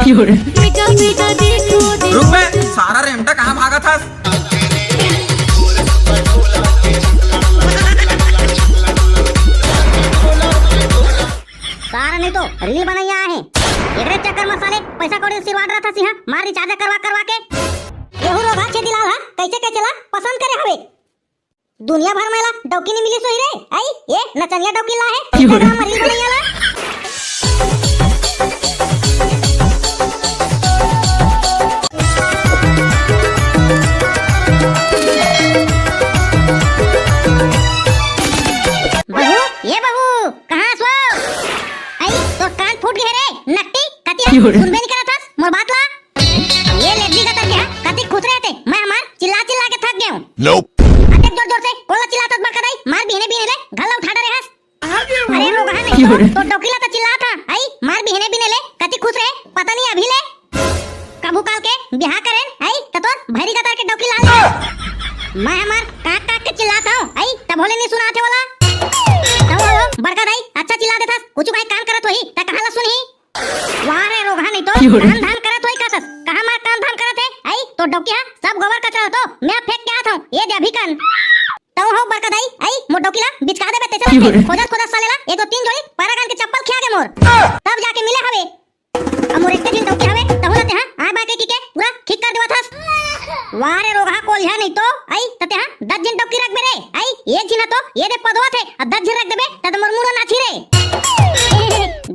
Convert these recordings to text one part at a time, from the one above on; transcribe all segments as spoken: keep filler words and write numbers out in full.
मीठा मीठा देखो देखो। रुक बे, सारा रेमटा कहाँ भागत हस? सारा नहीं तो रील बनैया आहे। एकरे चक्कर में साले पैसा कौड़ी सिरवात रहत हस इहाँ, मार रिचार्ज करवा करवा के। एहू रोगहा छेदीलाल हा कैसे कैसे ला पसंद करे हवे। दुनिया भर में ला डौकी नहीं मिली सोही रे। आई, ये नचनिया डौकी ला है। क्यों रे? Instagram में रील बनैया ला। बहू, ये बहू, कहाँ हस वो? आई, तोर कान फूट गए रे, नकटी, कतिया, क्यों रे? सुनबे नहीं करत हस, मोर बात ला। ये लेगदी गतर के हा, कतिक खुसरे हते, मैं हमार चिल्ला चिल्ला के थक गया हूँ। Nope। अतेक जोर जोर से कोन ला चिल्लात हस बड़का दाई, मार बिहने बिहने ले घर ला उठा डरे हस। अरे रोगहा नहीं तो, तो डौकी ला तो चिल्लात हा, आई मार बिहने बिहने ले, कतिक खुसरे, पता नहीं अभी ले। कभू काल के बिहा करेन, आई त तोर भैरी गतर के डौकी लाल। मैं हमार काक काक के चिल्लात हूँ, आई तब होले नहीं सुनात हे वाला। तब हो बड़का दाई, अच्छा चिल्ला देथस, कुछ भाई काम करत होही, त कहाँ ला सुनही? वाह रे रोगहा नहीं तो, क्यों रे? काम धाम करत होई का तस? कहाँ मार काम धाम करत हे? आई, तो डौकी हा, सब गोबर कचरा तो मैं फेंक के आत हूँ, ये दे अभी कान। तऊ हो बड़का दाई, आई, मोर डौकी ला बिचका देबे ते चला क्यों रे? खोजत खोजत साले ला, एक दो तीन जोड़ी परागन के चप्पल खिया गे मोर। तब जाके मिले हवे। अब मोर एक झिन डौकी हवे, तहू ला तेहा, आय बाय के की के, पूरा ठीक कर देवत हस। वाह रे रोगहा कोलिहा नहीं तो, आई, त तेहा, दस झिन डौकी रख बे रे, आई, एक झिन हा तो, ये दे पदवा थे, अब दस झिन रख देबे, त तो मोर मुड़ा नाची रे।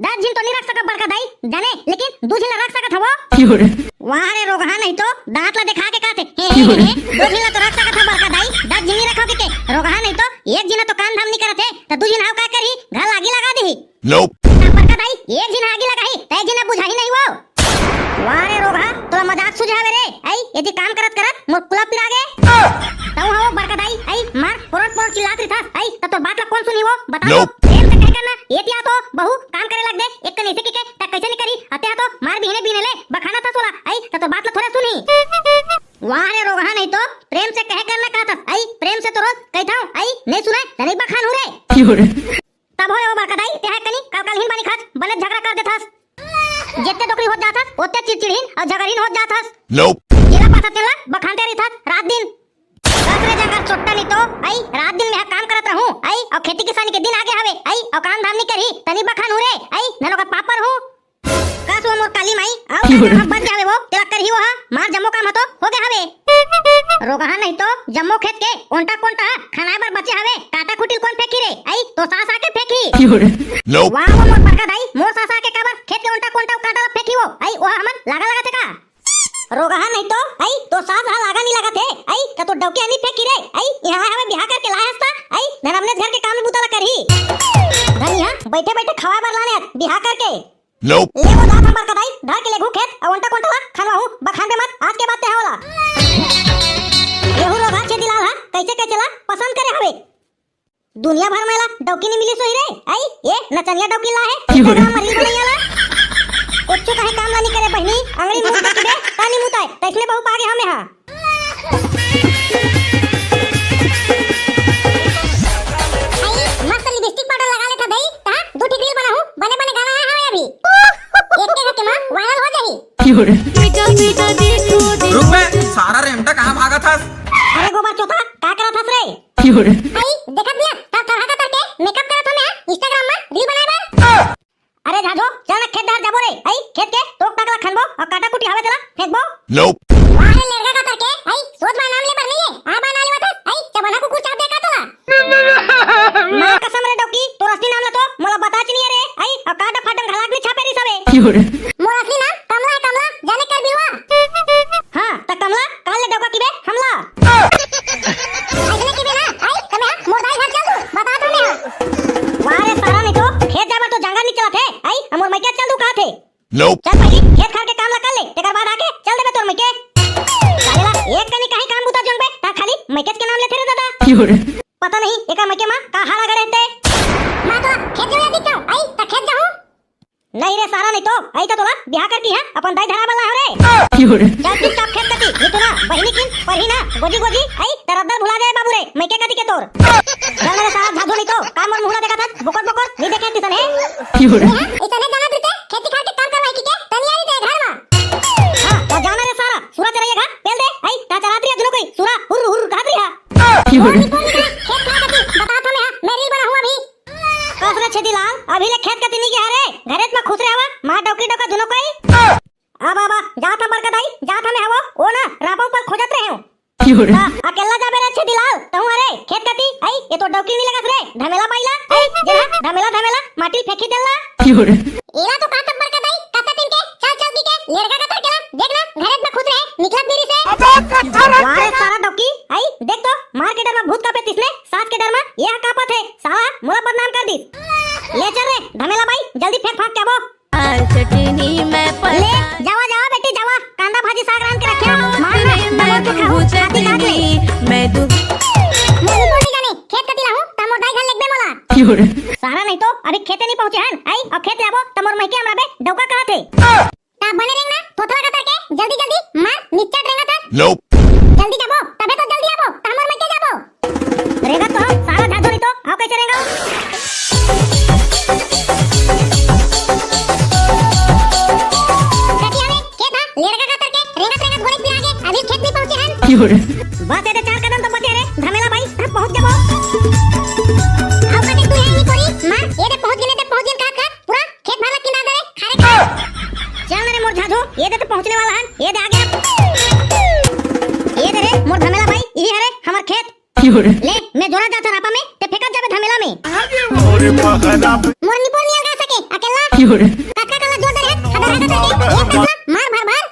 दस झिन तो नहीं रख सकत बड़का दाई, जाने, लेकिन दू झिन ला रख सकत हवो। क्यों रे? वाह रे रोगहा नहीं तो, दांत ला दिखा के कहते, हे, हे, हे, दू झिन ला तो रख सकत हव बड़का दाई, दस झिन नहीं रखो के, के? रोगहा नहीं तो, एक झिन हा तो काम धाम नहीं करत हे, त दू झिन हा का करही, घर लागी लगा देही। Nope। त बड़का दाई, एक झिन हा आगी लगाही, त एक झिन हा बुझाही नहीं वो। वाह रे रोगहा, तोला मजाक सूझे हवे रे, आई, यदि काम करत करत मोर कुला पिरा गे। तऊ हवो बड़का दाई, आई, मार पोरोट पोरोट चिल्लात रहिथस, आई, त तोर बात ला कोन सुनही वो? बता तो। Nope। प्रेम से कहे करना, ये तिया तो बहू काम करे लग दे, एक कन ऐसे की के, त कैसे नहीं करी, अते हा तो मार बिहने बिहने ले, बखानत हस ओला, आई, त तोर बात ला थोड़े सुनही। वाह रे रोगहा नहीं तो, प्रेम से कहे करना कहत हस, आई, प्रेम से तो रोज कहिथव, आई, नहीं सुने, त नहीं बखानहूँ रे। क्यों रे? तब होय ओ बड़का दाई, तेहा कनी काल काल हिन बानी खाच, बने झगड़ा कर देथस। जेते डोकरी होत जाथस, ओते चिड़चिड़हिन अउ झगड़हिन होत जाथस। Nope। जेला पाथस तेला बखानते रहिथस रात दिन। कस रे जंगल चोट्टा नहीं तो, आई, रात दिन में हा काम करत रहूं, आई, अउ खेती किसानी के दिन आगे हवे, आई, अउ काम धाम नहीं करही, त नहीं बखानहूँ रे, आई, ननो का पापर हूँ। कस वो मोर काली माई, अउ का काम बच जावे वो, तेला करही वो हा, मार जम्मो काम हा तो हो गया हवे। रोगहा नहीं तो, जम्मो खेत के ओंटा कोंटा हा खनाए बर बचे हवे, कांटा खुटिल कोन फेंकी रे? आई, तो सास आके फेंकी। Nope। वाह वो मोर बड़का दाई, मोर सास आके काबर खेत के ओंटा कोंटा कांटा ला फेंकी वो? आई, ओहा हमन लागा लगा थे का? रोगहा नहीं तो, आई, तो सास हा लागा नहीं लगा थे, आई, का तो डौकी हा नहीं फेंकी रे? आई, यहाँ हवे बिहा करके लाए हस त, आई, नरमने घर के काम बूता ला करही। धनिया, बैठे बैठे खवाए बर लाने हस, बिहा करके। Nope। ले वो जात हंव बड़का दाई, धर के लेगहूं खेत, अउ ओंटा कोंटा ला खनवाहूं, बखानबे मत, आज के बाद तेहा ओला। एहू रोगहा छेदीलाल हा, कैसे कैसे ला पसंद करे हवे। दुनिया भर में ला डौकी नहीं मिली सोही रे, आई, ये नचनिया डौकी ला है, Instagram में रील बनैया ला। कुछ कहीं काम ला नहीं करे बहिनी, अंगड़ी मुंह तक बे, का नहीं मुताए, तैसने बहू पागे हमें हा। आई, मस्त लिपस्टिक पाउडर लगा लेथा दई, तहां दू ठिक रील बनाहूं, बने बने गाना आए हवे अभी। एक के झटके मा वायरल हो जाही। मीठा मीठा देखो देखो। रुक बे, सारा रेमटा कहां भागत हस? अरे गोबर चोथा, का करत हस रे? आई, देखत बिया, तब थरहा का तरके मेकअप करत हो मैं, Instagram मा रील बनाए बर। अरे झाझो, चल ना खेत डहर जाबो रे। आई, खेत के तोक ताक ला खनबो अउ काटा कुटी हवे तेला फेंकबो। Nope। वाह रे लेरगा का तरके, आई, सोच बा नाम ले बर नहीं है। आ बा ना लेवत हस, आई, चबना कुकुर चाप दे का तोला? मां कसम रे डौकी, तोर असली नाम ला तो मोला बताच नहीं है रे। आई, अउ काटा फाटन घलाक नहीं छापे रही सबे। मोर असली नाम कमला है, कमला, जाने कर बिलवा। हां, त कमला, काल ले डौका की बे हमला। अइसने की बे ना, आई, त मैं हा, मोर दाई घर चल दूं, बता दो मैं हा। वाह रे सारा नहीं तो, खेत जाए बर तो जंगल नहीं चलत है, आई, हम मोर मइके चल दूं कहत हे। Nope। चल पहिली, खेत खार के काम ला कर ले, तेकर बाद आके चल देबे तोर मइके। साले ला, एक कनी कहीं काम बुता जोंगबे, ता खाली मइकेच के नाम लेथे रे दादा। पता नहीं, एकर मइके मा का हाड़ा गड़े ते। मां तो खेत जाऊं या दिख जाऊं, आई, त खेत जाऊं। नहीं रे सारा नहीं तो, आई तो तोला बिहा करके हां अपन दाई धरा बल्ला हो रे। चल चुपचाप खेत कती, नहीं तो ना बहिनी किन परही ना गोजी गोजी, आई तरद्दर भुला जाए बाबू रे, मइके कती के तोर। चल रे सारा झाझो नहीं तो, काम और मुहला देखा था, बोकर बोकर नहीं देखे तिसन है। हां, इतने जाना तुझे खेती खार के काम करवाई की के, तनिया नहीं दे घर मा। ओ निपोर निकल, खेत खार कती, बतात हँव मैं, मैं रील बनाहूँ अभी। कस रे छेदीलाल, अभी ले खेत कती नी गे हस रे, घरेच म खुसरे हवस, मार डौकी डौका दुनों कोई। अब, अब, जात हँव बड़का दाई, जात हँव मैं हवो, ओ ना, रापा ऊपर खोजत रहे हँव। हाँ, अकेल्ला जाबे रे छेदीलाल, तहूँ हरे, खेत कती, अई, ए तो डौकी नी लगस रे, धमेला बाई ला, अई, जे हा, धमेला, धमेला, माटी ल फेंकी देला। एला तो कहत बड़का दाई, कतका दिन के, चल, चल, की के, लेड़का कतर के ला, देख ना, घरेच म खुसरे हे, निकलत नी रिहिसे। वाह रे सारा डौकी, अई, देख तो, मार के डर म भूत कांपे तइसने, सास के डर म, ए हा कांपत हे, साला, मोला बदनाम कर दिस। ले चल रे, धमेला बाई, जल्दी फेंक फांक के आबो। चटनी में ले, जावा, जावा बेटी, जावा। कांदा भाजी साग रांध के रखे हँव। मार ना, दबा के खाहू, छाती काट ले। मैं दु- मोर निपोर नी जाने, खेत कती लाहूँ, त मोर दाई घर लेगबे मोला। सारा नहीं तो, अभी खेते नी पहुँचे हन, अई, अउ खेत ले आबो, त मोर मइके अमराबे, डौका कहत हे। त बने रेंग ना, थोथला कतर के, जल्दी, जल्दी, मार, निच्चट रेंगत हस। जल्दी जाबो, तभे तो जल्दी आबो, त हमर मइके जाबो। रेंगत तो हँव, सारा झाझो नी तो, अउ कइसे रेंगव? कती हवे, खेत हा, लेड़का कतर के, रेंगत रेंगत गोड़ेच पिरा गे, अभी खेत नी पहुँचे हन। बस ए दे चार कदम तो बचे रे, धमेला बाई, तहाँ पहुँच जाबो। अउ कते दूर हे निपोरी, मार, ए दे पहुँच गेन, ए दे पहुँच गेन, का, का, पूरा खेत भर ला किंदा दे रे, खा रे, खा। चल ना रे मोर झाझो, ए दे तो पहुँचने वाला हन, ए दे आ गे। ए दे रे, मोर धमेला बाई, इही हरे, हमर खेत। ले, मैं जोरा जात हँव रापा में, ते फेंकत जाबे धमेला में। मोर निपोर नी अलगा सके, अकेल्ला। कतका कल्ला जोर दे रे, हदर हदर करके, एक कल्ला, मार भर भर।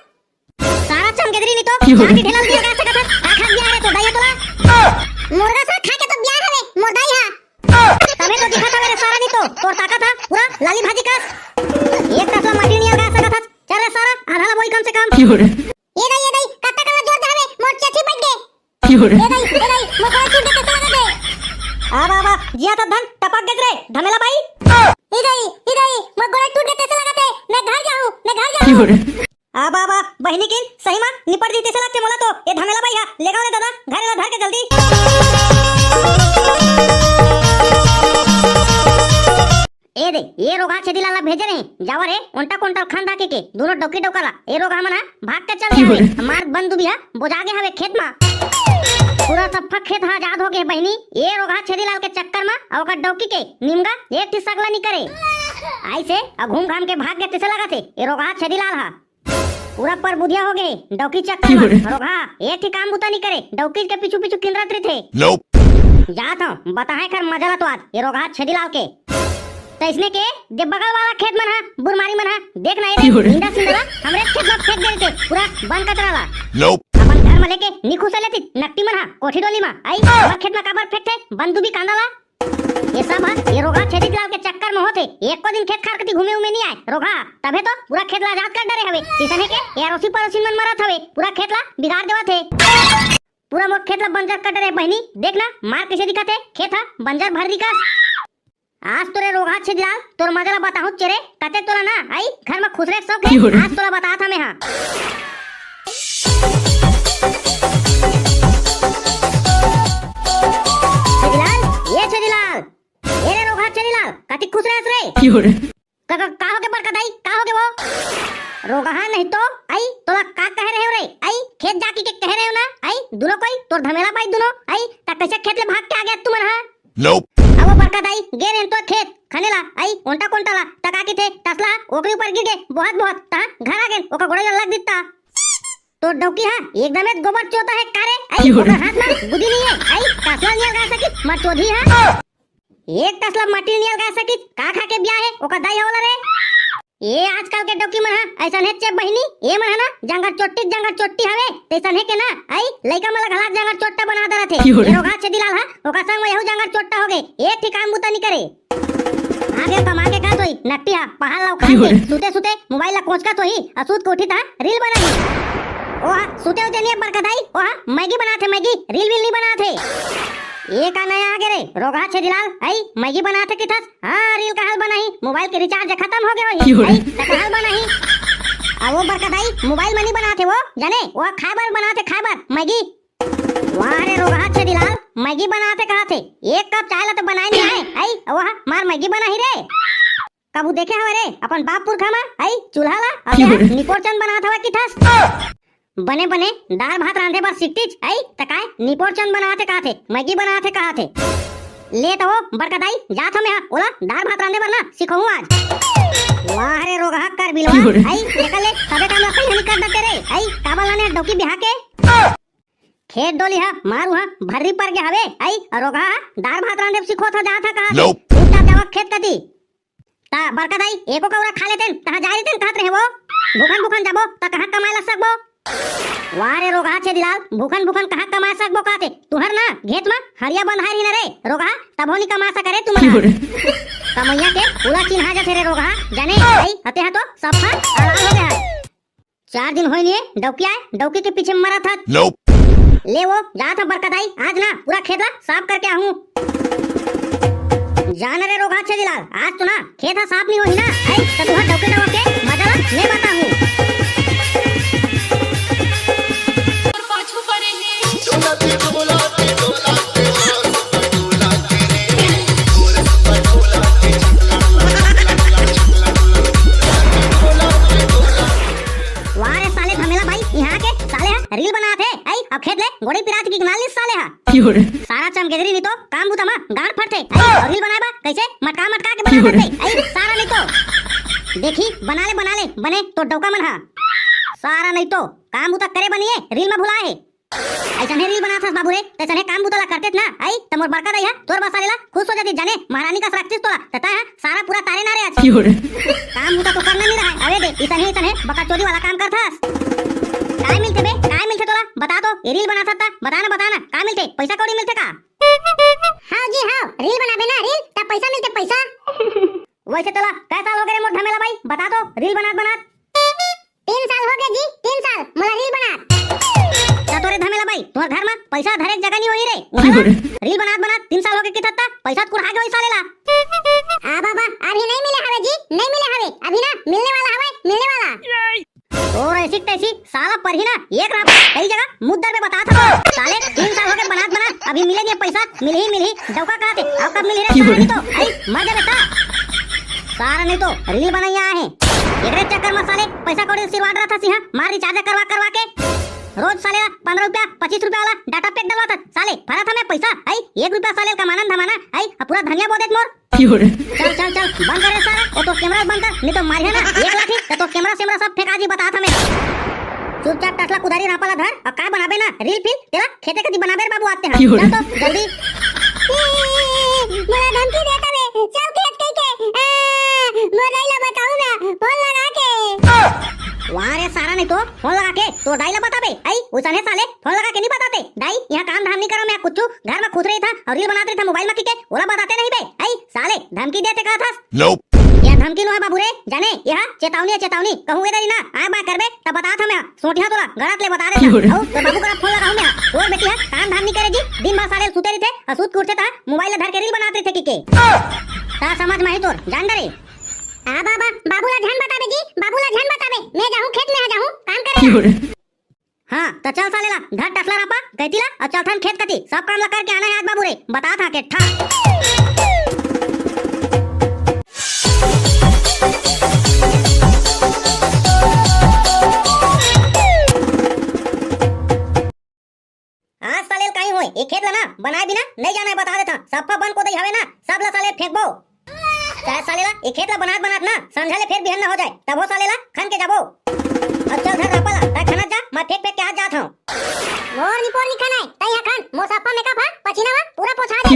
सारा चमगेदरी नी तो, जाति ढेला नी अलगा सकत हस, का खा गे हरे तोर दाई हा तोला। मुर्गा साग खा के तो गे हवे, मोर दाई हा। तभे तो दिखत हवे रे सारा नी तो, तोर ताकत हा, पूरा लाली भाजी कस। एक तसला माटी नी अलगा सकत हस, चल रे सारा, आधा ला बोई कम से कम। ए दाई, ए दाई, कतका कल्ला जोर दे हवे, मोर चेथी बज गे। ए दाई, ए दाई, मोर गोड़ टूट गे तइसे लगत हे। आ बा, बा, जिया त धन टपक गे रे, धमेला बाई। ए दाई, ए दाई, मोर गोड़ टूट गे तइसे लगत हे, मैं घर जाहूँ, मैं घर जाहूँ। आ बा, बा, बहिनी किन सही मा निपट जही तइसे लगथे मोला तो, ए धमेला बाई हा, लेगव रे दादा, घर ला धर के जल्दी। ए दे, ए रोगहा छेदीलाल ला भेजे रहें, जावा रे, ओंटा कोंटा ल खंदा के, के, दूनों डौकी डौका ला, ए रोगहा मन हा भाग के चल गे हवे, मार बंदूबी हा बोजा गे हवे खेत मा। पूरा सफ्फा खेत हा आजाद हो गे बहिनी, ए रोगहा छेदीलाल के चक्कर मा, अउ ओकर डौकी के निमगा एक ठी सकला नी करे। अइसे, अ घूम घाम के भाग गे तइसे लगथे, ए रोगहा छेदीलाल हा। पूरा परबुधिया हो गे, डौकी चक्कर मा, रोगहा, एक ठी काम बुता नी करे, डौकी के पीछू पीछू किंदरत रहिथे। जात हँव, बताहूँ एकर मजा ला तो आज, ए रोगहा छेदीलाल के। तइसने के, जे बगल वाला खेत मन हा, बुरमारी मन हा, देख ना ए रे, निंदा सिंदा ला, हमरे खेत मा फेंक दे रहिथे, पूरा बन कचरा ला। अपन घर मा लेके, नी खुसे लेतिस, नकटी मन हा, कोठी डोली मा, अई, हमर खेत मा काबर फेंकथे, बंदूबी कांदा ला, ए सब ह, ए रोगहा छेदीलाल के चक्कर म होथे। एको दिन खेत खार कती घूमे उमे नी आय, रोगहा। तभे तो पूरा खेत ला आजाद कर डरे हवे। तइसने के, ए अरोसी परोसी मन मरत हवे, पूरा खेत ला बिगाड़ देवत हे। पूरा मोर खेत ला बंजर कर डरे बहिनी, देख ना, मार कइसे दिखत हे, खेत ह बंजर भर दिखस। आज तोरे रोगहा छेदीलाल, तोर मजा ला बताहूँ चे रे, कते तोला ना, अई, घर म खुसरे के शौक हे, आज तोला बतात हँव मैं हा। छेदीलाल, ए छेदीलाल, ए रे रोगहा छेदीलाल, कति खुसरे हस रे? का, का, का होगे बड़का दाई, का होगे वो? रोगहा नहीं तो, अई, तोला का कहे रहेंव रे, अई, खेत जा कहिके कहे रहेंव ना, अई, दूनों कोई, तोर धमेला बाई दूनों, अई, त कइसे खेत ले भाग के आ गेस तुमन हा? अब वो बड़का दाई, गे रहेन तो खेत, खने ला, अई, ओंटा कोंटा ला, त का कहिथे, तसला, ओकरी ऊपर गिर गे, बोहत बोहत, तहाँ, घर आ गेन, ओकर गोड़े ला लग दिस त। तोर डौकी हा, एकदमे गोबर चोता हे का रे? अई, ओकर हाथ मा गुदी नइ हे। अई, तसला नइ अलगा सकिस, मरचोदी हा। एक तसला माटी नइ अलगा सकिस, का खा के बिया हे, ओकर दाई हा ओला रे। ए आजकल के डौकी मन हा, अइसन हे चे बहिनी, ए मन हा ना, जांगर चोट्टी, जांगर चोट्टी हवे, तइसन हे के ना, अई, लइका मन ला घला जांगर चोट्टा बना डरथे। ए रोगहा छेदीलाल हा, ओकर संग म एहू जांगर चोट्टा होगे, एक ठी काम बुता नइ करे। आगे कमा के खात होही, नकटी हा, पहाल ला उखाड़ के, सुते सुते मोबाइल ला कोचकत होही, अ सूत के उठही त reel बनाही। ओहा, सुते उते नइ हे बड़का दाई, ओहा, मैगी बनाथे, मैगी, reel वील नइ बनाथे। ए का नया आगे रे, रोगहा छेदीलाल, अई, मैगी बनाथे किथस? हाँ, reel कहाँ ल बनाही, मोबाइल के recharge खतम होगे होही, अई, त कहाँ ल बनाही? अ वो बड़का दाई, मोबाइल म नइ बनाथे वो, जाने, ओहा खाए बर बनाथे, खाए बर, मैगी। वाह रे रोगहा छेदीलाल, मैगी बनाथे कहथे, एक कप चाय ला तो बनाए नइ आए, अई, ओहा, मार मैगी बनाही रे। कभू देखे हवे रे, अपन बाप पुरखा मा, अई, चूल्हा ला, अउ तेहा निपोर चंद बनात हवे किथस। बने बने दार भात रांधे बर सीखतिस, अई त काय निपोर चंद बनाथे काथे, मैगी बनाथे काथे। ले त वो बड़का दाई, जात हंव मैं हा, ओला दार भात रांधे बर ना सिखोहूं आज। वाह रे रोगहा कर बिलवा, अई एकर ले सबे काम ला कहीं नहीं कर देते रे, अई काबर लाने डौकी बिहा के। खेत डोली हा मारू हा भर्री पर गे हवे, अई रोगहा दार भात रांधे सिखोत हा जात हा कहा। चुपचाप जावा खेत कती। ता बड़का दाई, एको कौरा खा लेतेन, तहां जाय रहितेन कहत रहे वो। भूखन भूखन जाबो, ता कहां कमाय ला सकबो? वाह रे रोगहा छेदीलाल, भूखन भूखन कहां कमाय सकबो कहते? तुहर ना घेत मा हरिया बंधाय रही ना रे रोगहा, तभो नी कमा सके रे तुमन। कमैया के उला चिन्हा जथे रे रोगहा, जाने? अई हते हा तो सफा अड़ाल हो गे हा। चार दिन होय निये, डौकी आय, डौकी के पीछे मरत हत। ले वो, जात हंव बड़का दाई, आज ना पूरा खेत ला साफ करके आहूं। जान रे रोगहा छेदीलाल, आज तो ना खेत हा साफ नहीं होही ना, अई त तुहर डौकी डौक के मजा ला नहीं बताहूं। वाह रे साले धमेला भाई, इहां के साले हा रील बनात हे, अई अब खेत ले गोड़ी पिरात के गिनालिस साले हा। सारा चमगेदरी नहीं तो काम बुता मा गांठ फटथे, अई अउ रील बनाय बा कैसे मटका मटका के बना देथे, अई सारा नहीं तो। देखी बना ले बना ले बने तो डौका मन हा। सारा नहीं तो काम बुता करे बनिए रील मा भुलाय हे। अइसने रील बनाथस बाबू रे, तइसने काम बुता ला करतेस ना, अई त मोर बड़का दाई हा तोर बसा लेला खुश हो जातिस जाने, महारानी कस रखतिस तोला, त तैं हा सारा पूरा तारे ना रे आज। काम बुता तो करना नहीं रहा, अबे दे, इसने, इसने बकचोदी वाला काम करथस। काय मिलथे बे, काय मिलथे तोला? बता तो, ये रील बनाथस त, बता ना, बता ना, का मिलथे? पैसा कौड़ी मिलथे का? हाव जी, हाव, रील बनाबे ना, रील, त पैसा मिलथे, पैसा। वैसे तोला, कै साल हो गे रे मोर धमेला भाई? बता तो, रील बनात बनात। तीन साल हो गे जी, तीन साल मोला रील बनात। त तोरे धमेला भाई, तोर घर मा पैसा धरे के जगह नहीं होही रे। उहाँ ला रील बनात बनात तीन साल हो गे किथस त पैसा कुड़हा गे होही साले ला। आ बाबा, अभी नहीं मिले हवे जी, नहीं मिले हवे, अभी ना मिलने वाला हवे, मिलने वाला। तोर ऐसी तैसी साला परही ना, एक रात कई जगह मुद्दर पे बतात हंव। साले तीन साल हो गे बनात बनात, अभी मिले नहीं पैसा, मिलही मिलही, डौका कहत हे, अउ कब मिलही रे साला नहीं तो, अई मर जाबे त। सारा नहीं तो रील बनइया आहे। एकरे चक्कर मा साले पैसा कौड़ी सिरवात रहत हस इहाँ, मार रिचार्ज करवा करवा के। रोज साले ला पंद्रह रुपया, पच्चीस रुपया वाला डेटा पैक डलवात हस। साले, फरत हवे पैसा, अई एक रुपया साले कमाना धमाना, अई पूरा धनिया बो देत मोर। चल, चल, चल, बंद कर रे सारा, वो तो कैमरा बंद कर, नहीं तो मारिहा ना, एक लाठी, त तो कैमरा सैमरा सब फेंका जी बतात हंव मैं। चुपचाप टसला कुदारी रापा ला धर, अउ का बनाबे ना, रील फील, तेला खेते कती बनाबे रे बाबू आते हैं। चल तो, जल्दी। ए, मोला धमकी देत हवे, चल खेत कहिके, ए, मोर दाई ला बताहूं मैं, फोन लगा के। वाह रे सारा नहीं तो, फोन लगा के, तोर दाई ला बताबे, अई, उसने साले, फोन लगा के नहीं बताते, दाई, इहाँ काम धाम नहीं करंव मैं कुछू, घर मा खुश रहिथंव, अउ रील बनात रहिथंव मोबाइल मा कहिके, ओला बताते नहीं बे, अई, साले, धमकी देते कहत हस। ये धमकी नोहे बाबू रे, जाने, ये हा चेतावनी हे, चेतावनी। कहूँ ए दरी ना, आय बाय करबे, त बतात हंव मैं, सोटिहा तोला, गरत ले बता देथंव। अउ तोर बाबू करा फोन लगाहूं मैं, तोर बेटी हा काम धाम नहीं करे जी, दिन भर साले सुते रहिथे, अउ सुत के उठथे त मोबाइल ला धर के रील बनात रहिथे कहिके। त समझ मा ही तोर, जान डरे। आ बाबा, बाबू ला झन बताबे जी, बाबू ला झन बताबे, मैं जाहूं खेत में आ जाहूं, काम करे। हाँ, त चल साले ला, धर टसला रापा, गैती ला, अउ चलथन खेत कती, सब काम ला करके आना हे आज बाबू रे, बतात हंव के ठा। आज साले ल काहीं होय, ए खेत ला ना, बनाय बिना नइ जाना हे, बता देथंव, सफ्फा बन कोदई हवे ना, सब ला साले फेंकबो। चाहे साले ला, ए खेत ला बनात बनात ना, संझा ले फेर बिहन्ना हो जाय, तभो साले ला खन के जाबो। अब चल धर रापा ला, तैं खनत जा, मैं फेंक फेंक के आज जात हंव। मोर निपोर नी खनाय, तैं हा खन, मोर सफ्फा मेकअप हा, पसीना मा पूरा पोछा दे।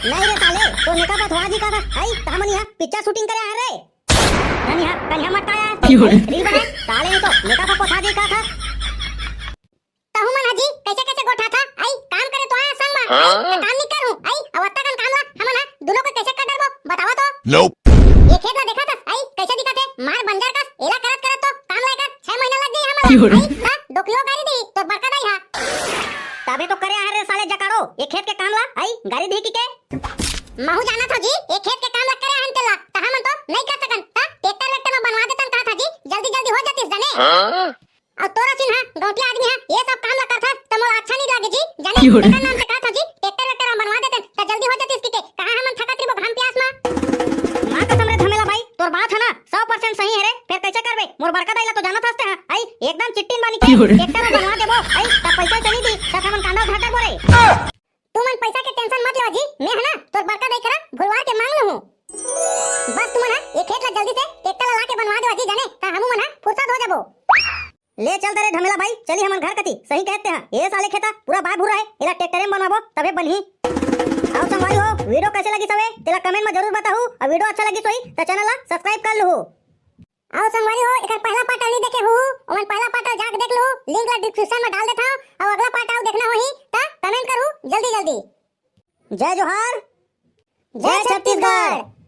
नहीं रे साले, तोर मेकअप हा धोआ जी का था, अई, त हमन इहाँ पिक्चर शूटिंग करे आए हन रे। कनिहा, कनिहा मटकाय आए हस, रील बनाए, साले नहीं तो मेकअप हा पोछा जी का था। तहू मन हा जी, कैसे कैसे गोठाथा, अई, काम करे तो आय संग मा, हाँ? अई, त काम नहीं करूँ, अई, अब अत्ता कन काम ला, हमन हा, दुनो को कैसे कर डरबो, बतावा तो। ये खेत ला देखा था, अई, कैसे दिखा थे, मार बंजर कस, एला करत करत तो, काम ला एकर, छह महीना लग जाई हमन ला, अई, त, डोकरियो गारी दी, तो बड़का दाई हा। तभे तो करे आहे रे साले जकाड़ो, ये खेत के काम ला, अई, गारी दी कहिके। महू जाना था जी, ये खेत के काम ला करे आहे तेला, त हमन तो नहीं कर सकन, त ट्रैक्टर वैक्टर में बनवा देतन कहा था जी, जल्दी जल्दी हो जातीस जाने। हाँ? अउ तोर असिन हा, गौंटिया आदमी हा, ये सब काम ला करथस, त मोला अच्छा नहीं लागे जी। जाने, तेकर नाम से कहत हंव जी, ट्रैक्टर वैक्टर हम बनवा देतेन, त जल्दी हो जातीस कहिके, कहाँ हमन थकत रहिबो घाम प्यास मा। माँ कसम रे धमेला भाई, तोर बात हा ना, सौ परसेंट सही हे रे, फेर कैसे करबे? मोर बड़का बड़का दाई ला तो जानत हस ते हा, आई एकदम चिट्टिन बानी के। क्यों रे? ट्रैक्टर ला बनवा देबो, आई तब पैसा चली दी, तब हमन कांदा उधार डरबो रे। तुमन पैसा के टेंशन मत लेवा जी, मैं है ना तोर बड़का दाई करा भुलवार के मांग लूं हूं। बस तुमन हा ये खेत ला जल्दी से ट्रैक्टर ला लाके बनवा देवा जी, जाने त हमू मन हा फुर्सत हो जाबो। ले चल रे ढमेला भाई, चली हमन घर कती। सही कहते हैं, ये साले खेता पूरा बाय भूरा है, एला ट्रैक्टर में बनवाबो तबे बनही। आओ संगवारी हो, वीडियो कैसे लगी सवे तेला कमेंट में जरूर बताहू, और वीडियो अच्छा लगी सोई तो चैनल ला सब्सक्राइब कर लूहू। आओ संगवारी हो, एकर पहला पार्ट नहीं देखे हो, ओमन पहला पार्ट जाके देख लो, लिंक ला डिस्क्रिप्शन में डाल देता हूँ। और अगला पार्ट आओ देखना होही त कमेंट करू जल्दी जल्दी। जय जोहार, जय जय छत्तीसगढ़। छत्तीसगढ़।